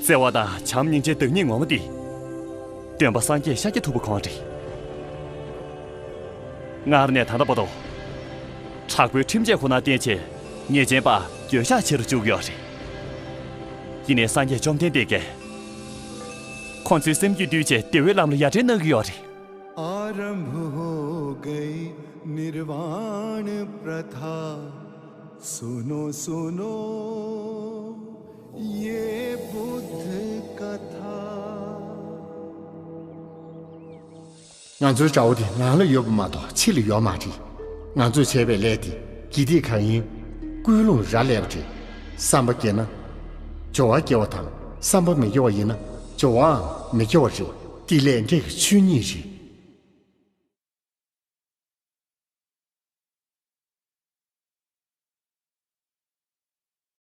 བརྩེ་བ་དང་བྱམས་སྙིང་རྗེའི་བདག་ཉིད་ངོ་མ་འདི། སྟོན་པ་སངས་རྒྱས་ཤཱཀྱ་ཐུབ་པ་ཁོང་རེད། སྔར་ནས་ད་ལྟ་བར་དུ། དྲག་པོའི་ཁྲིམས་ཆད་ཁོ་ན་བསྟེན་བྱས་ཉེས་ཅན་པ་འགྱོད་བཤགས་བྱེད་རུ་བཅུག་ཡོད་རེད། ཡིན་ནའི་སངས་རྒྱས་བཅོམ་ལྡན་འདས་ཀྱིས། ཁོང་ཚོའི་སེམས་རྒྱུད་བཏུལ་བྱས་བདེ་བའི་ལམ་ལ་ཡར་འདྲེན་གནང་གི་ཡོད་རེད། आरंभ हो गई निर्वाण प्रथा। सुनो सुनो ये बुद्ध कथा। ང་ཚོའི་དགྲ་བོ་དེ་ནང་ལ་ཡོད་པ་མ་གཏོགས་ཕྱི་ལ་ཡོད་མ་རེད། ང་ཚོས་བྱས་པའི་ལས་དེ་དགེ་སྡིག་གང་ཡིན་ཀུན་སློང་རག་ལས་པ་རེད། བསམ་པ་སྐྱེ་ན་སྦྱོར་བ་སྐྱེ་བ་དང་བསམ་པ་མི་སྐྱེ་བ་ཡིན་ན་སྦྱོར་བའང་མི་སྐྱེ་བ་རེད། དེ་ལས་འབྲས་ཀྱི་ཆོས་ཉིད་རེད།